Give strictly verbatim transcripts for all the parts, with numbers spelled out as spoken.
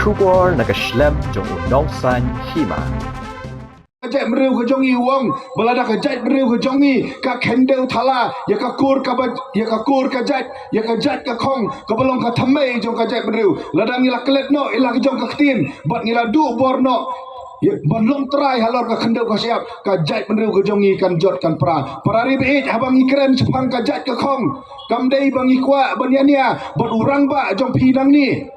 Khubor na ka shlem jong u nongsan hima. Ka jaitbynriew ka jong ngi u ong, ba lada ka jaitbynriew ka jong ngi ka khyndew thala ïa ka kur ka ba, ïa ka kur ka jait, ïa ka jait ka khong, kaba long ka thymmei jong ka jaitbynriew. Lada ngi la klet noh ïa la ka jong ka ktien bad ngi la duh bor noh, ïa, ban long trai halor ka khyndew ka shyiap, ka jaitbynriew ka jong ngi kan jot kan pra. Para ri baieit, haba ngi kren shaphang ka jait ka khong, kam dei ba ngi kwah ban ïania bad u rangbah jong phi nangne.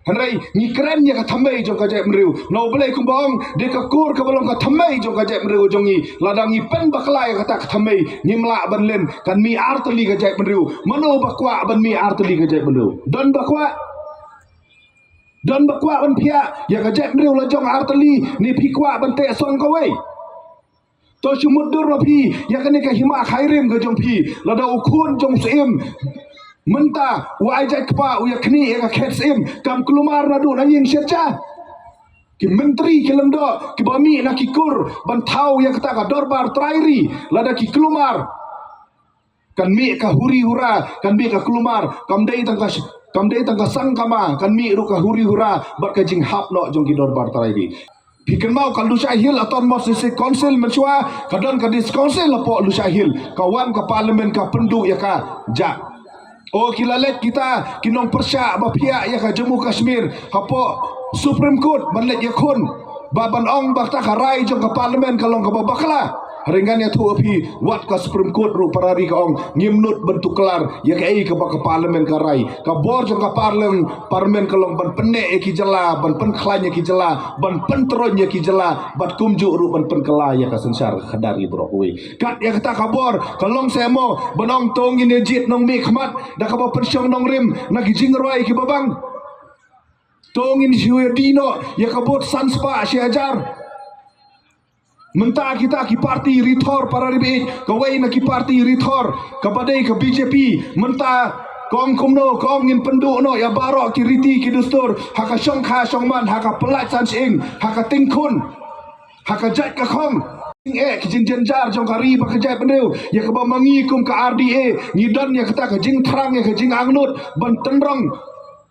Hynrei ngi kren ïa ka thymmei jong ka jaitbynriew. Na U Blei kumba ong, dei ka kur kaba long ka thymmei jong ka jaitbynriew jong ngi. Lada ngi pynbakla ïa kata ka thymmei, ngim lah ban len, kan mih artylli ka jaitbynriew. Mano ba kwah ban mih artylli ka jaitbynriew? Don ba kwah? Don ba kwah ban phiah ïa ka jaitbynriew la jong artylli, ne phi kwah ban teh song kawei? To shu mutdur noh phi ïa kane ka hima khairim ka jong phi. Lada u khun jong u syiem mynta u ai jait kpa u ïa khnieh ïa ka khet syiem, kam kulmar naduh na ïing shet ja. Ki myntri ki lyngdoh kiba mih na ki kur ban thaw ïa kata ka dorbar trai ri, lada ki kulmar, kan mih ka huri hura, kan mih ka kulmar, kam dei tang ka, kam dei tang ka sangkama, kan mih ruh ka huri hura bad ka jinghap noh jong ki dorbar trai ri. Phi kynmaw ka Lushai Hills Autonomous District Council mynshuwa, ka don ka District Council hapoh Lushai Hills, ka wan ka Parliament ka pynduh ïa ka, jah. O, ki la leit kita ki nongpyrshah ba phiah ïa ka Jammu Kashmir hapoh Supreme Court ban leit ïakhun, ba ban ong ba kata ka rai jong ka Parliament ka long kaba bakla. Hynrei ngan ïathuh ïa phi, wat ka Supreme Court ruh para ri ka ong, ngim nud ban tuklar ïa kaei kaba ka Parliament ka rai. Ka bor jong ka Parliament, Parliament ka long ban pynneh ïa ki jylla, ban pynkhlaiñ ïa ki jylla, ban pyntroiñ ïa ki jylla, bad kumjuh ruh ban pynkylla ïa ka synshar khadar ïa baroh kawei. Kat ïa kata ka bor ka long seh mo ban ong to ngin ïa jied nongmihkhmat da kaba pynshong nongrim na ki jingrwai kiba bang. To ngin shu ïa die noh ïa ka vote san spah shi hajar. Mynta kita ki parti rithor para ri baieit, kawei na ki parti rithor kaba dei ka B J P, mynta ka ong kumno, ka ong ngin pynduh noh ïa baroh ki riti ki dustur ha ka shongkha shongman, ha ka pyllait san shyieng, ha ka tyngkhun, ha ka jait ka khong. Eh, ki jingjynjar jong ka ri bad ka jaitbynriew, ïa kaba ma ngi kum ka R D A ngi don ïa kata ka jingthrang, ïa ka jingangnud ban tynrong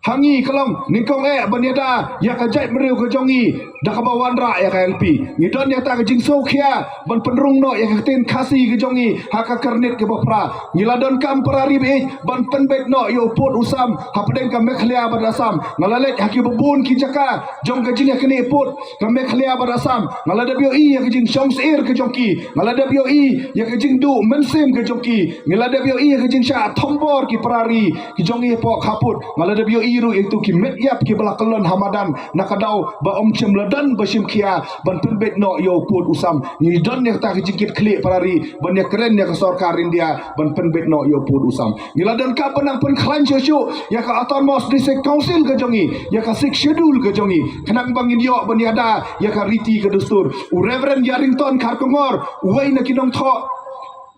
ha ngi ka long nyngkong eh ban ïada ïa ka jaitbynriew ka jong ngi da kaba wanrah ïa ka L P. Ngi don ïa kata ka jingsngewkhia ban pynrung noh ïa ka ktien Khasi ka jong ngi ha ka kyrnit kaba phra. Ngi la donkam para ri baieit ban pynbeit noh ïa u pud u sam hapdeng ka Meghalaya bad Assam. Nga la leit ha kiba bun ki jaka jong ka jingïaknieh pud ka Meghalaya bad Assam. Nga la dep ïohi ïa ka jingshong syier ka jong ki. Nga la dep ïohi ïa ka jingduh mynsiem ka jong ki. Nga la dep ïohi ïa ka jingshah thombor ki para ri ki jong ngi hapoh khappud. Nga la dep ïohi ruh ïa kitu ki met ïap kiba la kyllon ha madan na ka daw ba ym shym la don ba shim khia ban pynbeit noh ïa u pud u sam. Ngi don ïa kata ka jingkitkhlieh para ri ban ïakren ïa ka sorkar India ban pynbeit noh ïa u pud u sam. Ngi la donkam ban nang pynkhlaiñ shuh shuh ïa ka Autonomous District Council ka jong ngi, ïa ka Sixth Schedule ka jong ngi, khnang ba ngin ïoh ban ïada ïa ka riti ka dustur. U Reverend Ïarington Kharkongor, uwei na ki nongthoh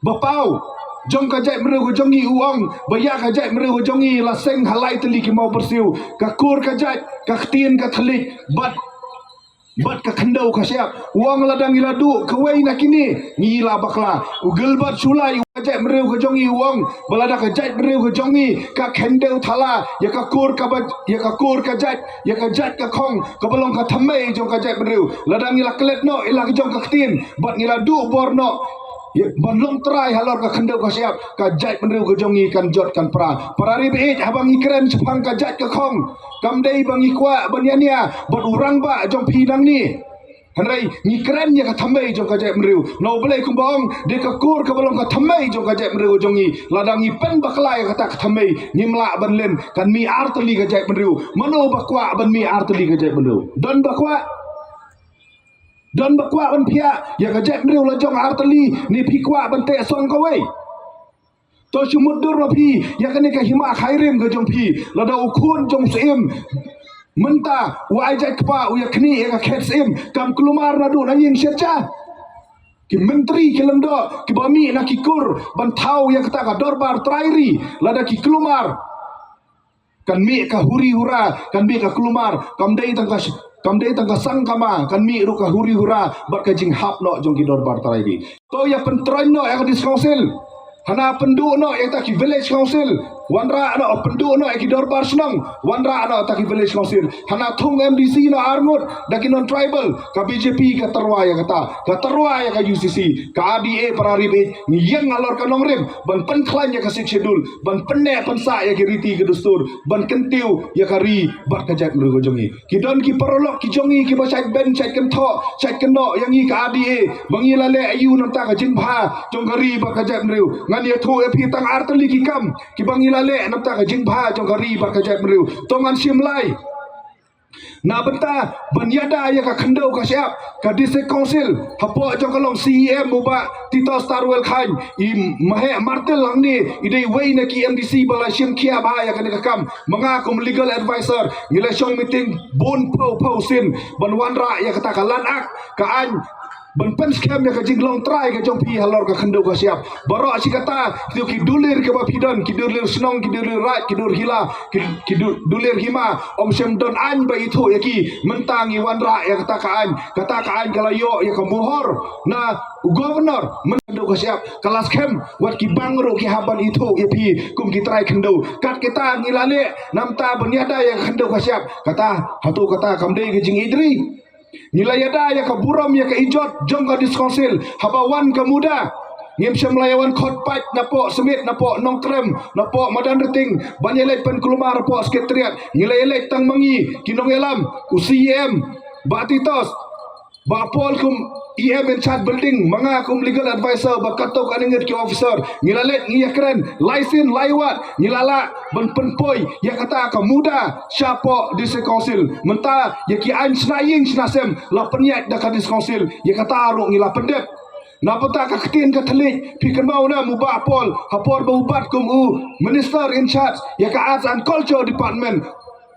ba paw jong ka jaitbynriew ka jong ngi, u ong ba ïa ka jaitbynriew ka jong ngi la seng ha lai tylli ki mawbyrsiew, ka kur ka jait, ka ktien ka thylliej bad bad ka khyndew ka shyiap. U ong lada ngi la duh kawei na kine ngi la bakla. U Gilbert Shullai, u ka jaitbynriew ka jong ngi, u ong ba lada ka jaitbynriew ka jong ngi ka khyndew thala ïa ka kur ka ba, ïa ka kur ka jait, ïa ka jait ka khong kaba long ka thymmei jong ka jaitbynriew, lada ngi la klet noh ïa la ka jong ka ktien bad ngi la duh bor noh, ïa, ban long trai halor ka khyndew ka shyiap, ka jaitbynriew ka jong ngi kan jot kan pra. Para ri baieit, haba ngi kren shaphang ka jait ka khong, kam dei ba ngi kwah ban ïania bad u rangbah jong phi nangne. Hynrei ngi kren ïa ka thymmei jong ka jaitbynriew. Na U Blei kumba ong, dei ka kur kaba long ka thymmei jong ka jaitbynriew jong ngi. Lada ngi pynbakla ïa kata ka thymmei, ngim lah ban len, kan mih artylli ka jaitbynriew. Mano ba kwah ban mih artylli ka jaitbynriew? Don ba kwah? Don ba kwah ban phiah ïa ka jaitbynriew la jong artylli, ne phi kwah ban teh song kawei? To shu mutdur noh phi ïa kane ka hima khairim ka jong phi. Lada u khun jong u syiem mynta u ai jait kpa u ïa khnieh ïa ka khet syiem, kam kulmar naduh na ïing shet ja. Ki myntri ki lyngdoh kiba mih na ki kur ban thaw ïa kata ka dorbar trai ri, lada ki kulmar, kan mih ka huri hura, kan mih ka kulmar, kam dei tang ka sh-, kam dei tang ka sangkama, kan mih ruh ka huri hura bad ka jinghap noh jong ki dorbar trai ri. To ïa pyntroiñ noh ïa ka District Council, hana pynduh noh ïa kata ki Village Council. Wanrah noh, pynduh noh ïa ki dorbar shnong, wanrah noh ïa kita ki village council. Hana thung M D C noh arngut da ki non-tribal, ka B J P ka tyrwa ïa kata, ka tyrwa ïa ka U C C, ka R D A, para ri baieit, ngi ïeng halor ka nongrim ban pynkhlaiñ ïa ka Sixth Schedule, ban pynneh pynsah ïa ki riti ki dustur, ban kyntiew ïa ka ri bad ka jaitbynriew ka jong ngi. Ki don ki paralok ki jong ngi kiba shait beiñ, shait kynthoh, shait kynnoh ïa ngi ka R D A, ba ngi la leh aïu na bynta ka jingbha jong ka ri bad ka jaitbynriew. Ngan ïathuh ïa phi tang ar tylli ki kam kiba ngi la leh na bynta ka jingbha jong ka ri bad ka jaitbynriew. To ngan shim lai. Na bynta ban ïada ïa ka khyndew ka shyiap, ka District Council hapoh jong ka long C E M u Bah Titosstarwell Chyne, i Maheh Martil hangne i dei iwei na ki M D C ba la shim khia bha ïa kane ka kam. Ma nga kum legal advisor ngi la shong meeting bun phew phew sien ban wanrah ïa kata ka Land Act, ka aiñ ban pynskhem ïa ka jinglong trai ka jong phi halor ka khyndew ka shyiap. Baroh shi katta, kito ki dulir kiba phi don, ki dulir shnong, ki dulir raid, ki dur hila, ki, ki du-, dulir hima, ym shym don aiñ ba ithuh ïa ki. Mynta ngi wanrah ïa kata ka aiñ, kata ka aiñ ka la ïoh ïa ka mohor na u governor. Mynta ka khyndew ka shyiap ka la skhem, wat ki bang ruh ki hap ban ithuh ïa phi kum ki trai khyndew. Kat kita ngi la leh na bynta ban ïada ïa ka khyndew ka shyiap. Kata, hato kata kam dei ka jingïeit ri? Ngi la ïada ïa ka burom ïa ka ijot jong ka District Council haba wan ka MUDA. Ngim shym la ïa wan khot paid napoh Smit, napoh Nongkrem, napoh Madanrting ban ïaleit pynkulmar hapoh Secretariat. Ngi la ïaleit tang ma ngi ki nongïalam, u C E M Bah Titoss, Bah Paul kum E M in charge building, ma nga kum legal advisor bad katto katne ngut ki officer. Ngi la leit, ngi ïakren lai sien lai wat, ngi la lah ban pynpoi ïa kata ka MUDA shapoh District Council. Mynta ïa ki aiñ shna ïing shna sem la pynïaid da ka District Council, ïa kata ruh ngi la pyndep. Na bynta ka ktien ka thylliej, phi kynmaw ne em u Bah Paul, ha por ba u bat kum u Minister in charge ïa ka Arts and Culture Department,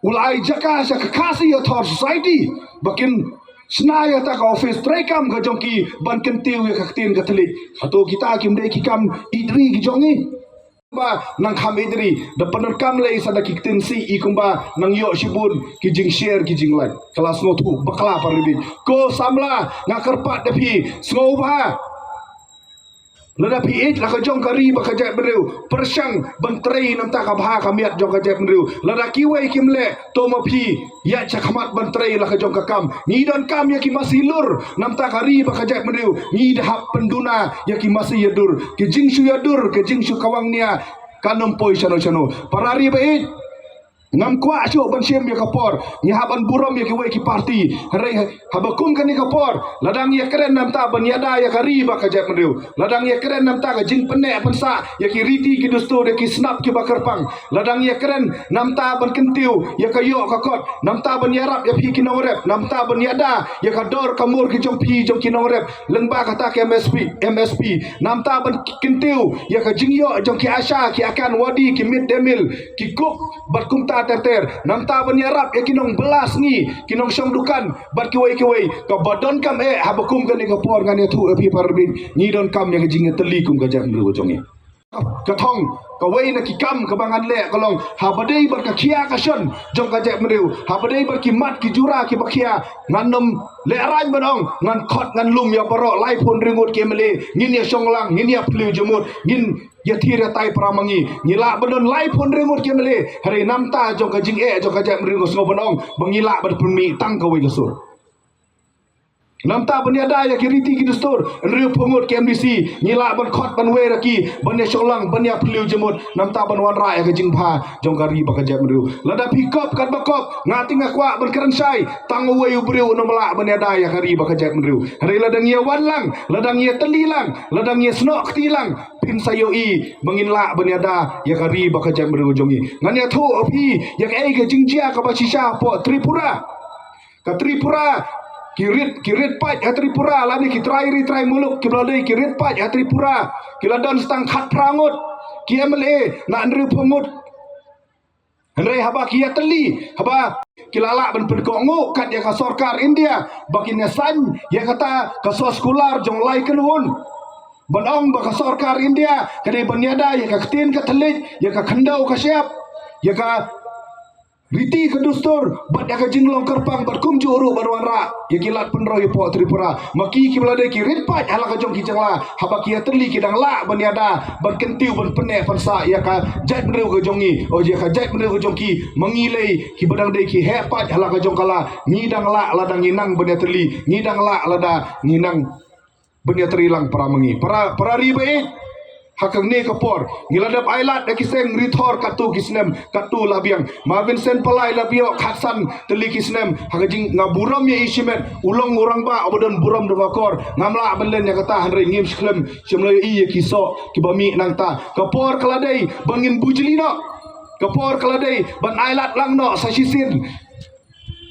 u la ai jaka sha ka Khasi Author Society ba kin shna ïa kata ka office treikam ka jong ki ban kyntiew ïa ka ktien ka thylliej. Hato kita kim dei ki kam ïeit ri ki jong ngi? Ba nang kham ïeit ri, da pyndonkam lei sa da ki ktien sih i kumba nang ïoh shibun ki jingshare ki jinglait. Ka la sngewthuh bakla, para ri baieit. Ko samla, nga kyrpad da phi, sngewbha, lada phi ïeit la ka jong ka ri bad ka jaitbynriew, pyrshang ban trei na bynta ka bha ka miat jong ka jaitbynriew. Lada kiwei kim leh, to ma phi ïaid shakhmat ban trei la ka jong ka kam. Ngi donkam ïa ki masi lur na bynta ka ri bad ka jaitbynriew. Ngi da hap pynduna ïa ki masi ïadur, ki jingshu ïadur, ki jingshu kawang nia. Kan ym poi shano shano, para ri baieit. Ngam kwah shuh ban shim ïa ka por, ngi hap ban burom ïa kiwei ki parti. Hynrei haba kum kane ka por, lada ngi ïakren na bynta ban ïada ïa ka ri bad ka jaitbynriew, lada ngi ïakren na bynta ka jingpynneh pynsah ïa ki riti ki dustur, ïa ki snap kiba kyrpang, lada ngi ïakren na bynta ban kyntiew ïa ka ïoh ka kot, na bynta ban ïarap ïa phi ki nongrep, na bynta ban ïada ïa ka dor ka mur ki jong phi jong ki nongrep, lyngba kata ka M S P, M S P, na bynta ban kyntiew ïa ka jingïoh jong ki ASHA, ki Anganwadi, ki mid day meal, ki cook bad kumta ter ter, na bynta ban ïarap ïa ki nongbylla sngi, ki nongshong dukan bad kiwei kiwei. Kaba donkam eh, haba kum kane ka por, ngan ïathuh ïa phi, para ri baieit, ngi donkam ïa ka jingïatylli kum ka jaitbynriew ka jong ngi. Ka thong, kawei na ki kam kaba ngan leh ka long, haba dei bad ka khia ka shon jong ka jaitbynriew, haba dei bad ki mat ki jura kiba khia, ngan ym lehraiñ ban ong ngan khot ngan lum ïa baroh laiphew hynriew ngut ki M L A. Ngin ïa shong lang, ngin ïa phylliew jingmut, ngin ïa thied ïa tai para ma ngi. Ngi lah ban don laiphew hynriew ngut ki M L A, hynrei na bynta jong ka jingeh jong ka jaitbynriew, nga sngew ban ong ba ngi lah ban pynmih tang kawei ka sur. Na bynta ban ïada ïa ki riti ki dustur, hynriewphew ngut ki M D C, ngi lah ban khot ban wer ïa ki ban ïa shong lang, ban ïa phylliew jingmut, na bynta ban wanrah ïa ka jingbha jong ka ri bad ka jaitbynriew. Lada phi kop katba kop, nga te nga kwah ban kren shai, tang uwei u briew un ym lah ban ïada ïa ka ri bad ka jaitbynriew. Hynrei lada ngi ïa wan lang, lada ngi ïa tylli lang, lada ngi ïa snoh kti lang, phin sa ïohi ba ngin lah ban ïada ïa ka ri bad ka jaitbynriew jong ngi. Ngan ïathuh ïa phi ïa kaei ka jingjia kaba shisha hapoh Tripura. Ka Tripura, ki rit, ki rit paid ha Tripura, lane ki trai ri trai muluk kiba la dei ki rit paid ha Tripura, ki la don sa tang khatphra ngut ki M L A na hynriewphew ngut. Hynrei haba ki ïa tylli, haba ki la lah ban pynkohnguh kat ïa ka sorkar India ba kin ïa saiñ ïa kata ka soskular jong lai kynhun, ban ong ba ka sorkar India ka dei ban ïada ïa ka ktien ka thylliej, ïa ka khyndew ka shyiap, ïa ka riti ka dustur bad ïa ka jinglong kyrpang bad kumjuh ruh ban wanrah ïa ki lad pynroi hapoh Tripura. Ma ki kiba la dei ki rit paid ha la ka jong ki jylla, haba ki ïatylli ki dang lah ban ïada ban kyntiew ban pynneh pynsah ïa ka jaitbynriew ka jong ngi, oh ïa ka jaitbynriew ka jong ki. Ma ngi lei kiba dang dei ki heh paid ha la ka jong ka la, ngi dang lah lada ngi nang ban ïatylli, ngi dang lah lada ngi nang ban ïatreilang para ma ngi. Para, para ri ba ïeit, ha kane ka por ngi la dep ailad da ki seng rithor katto ki snem, katto la biang. Ma Vincent Palai la biang khatsan tylli ki snem. Ha ka jing, nga burom ïa i shimet, u long u rangbah uba don burom da bakor. Ngam lah ban len ïa kata, hynrei ngim shkhlem, shym la ïohi ïa ki soh kiba mih nangta. Ka por ka la dei ban ngin bujli noh. Ka por ka la dei ban ailad lang noh sa shisien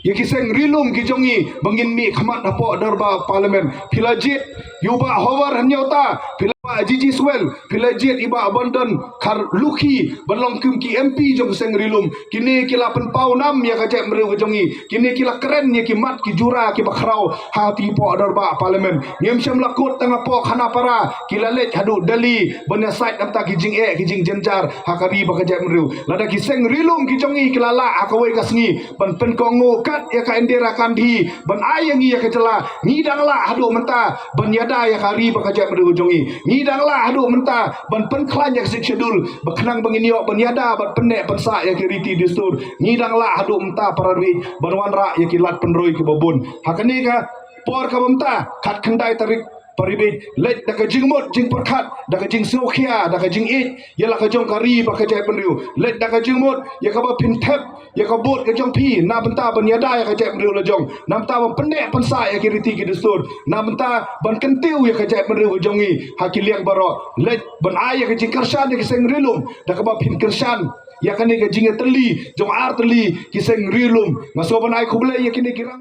ïa ki seng ri lum ki jong ngi ba ngin mih khmat hapoh dorbar Parliament. Phi la jied ïa u Bah Hover Hynñiewta, phi la, Bah G G Swell, phi la jied ïa i Bah Bandon Kharlukhi ban long kum ki M P jong ki seng ri lum. Kine ki la pynpaw nam ïa ka jaitbynriew ka jong ngi. Kine ki la kren ïa ki mat ki jura kiba khraw ha ti poh dorbar Parliament. Ngim shym la kut tang hapoh Khanapara, ki la leit haduh Delhi ban ïasaid namar ki jingeh ki jingjynjar ha ka ri bad ka jaitbynriew. Lada ki seng ri lum ki jong ngi ki la lah ha kawei ka sngi ban pynkohnguh kat ïa ka Indira Gandhi ban ai ïa ngi ïa ka jylla, ngi dang lah haduh mynta ban ïada ïa ka ri bad ka jaitbynriew jong ngi. Ngi dang lah haduh mynta ban pynkhlaiñ ïa ka Sixth Schedule ba khnang ba ngin ïoh ban ïada ban pynneh pynsah ïa ki riti dustur. Ngi dang lah haduh mynta para ri ban wanrah ïa ki lad pynroi kiba bun. Ha kane ka por kaba mynta, khatkhyndai tarik, para ri, leit da ka jingmut jingpyrkhat, da ka jingsngewkhia, da ka jingïeit ïa la ka jong ka ri bad ka jaitbynriew. Leit da ka jingmut ïa kaba phin thep ïa ka vote ka jong phi na bynta ban ïada ïa ka jaitbynriew la jong, na bynta ban pynneh pynsah ïa ki riti ki dustur, na bynta ban kyntiew ïa ka jaitbynriew ka jong ngi ha ki liang baroh. Leit ban ai ïa ka jingkyrshan ïa ki seng ri lum da kaba phin kyrshan ïa kane ka jingïatylli jong ar tylli ki seng ri lum. Nga sngewbha ban ai khublei ïa kine ki rang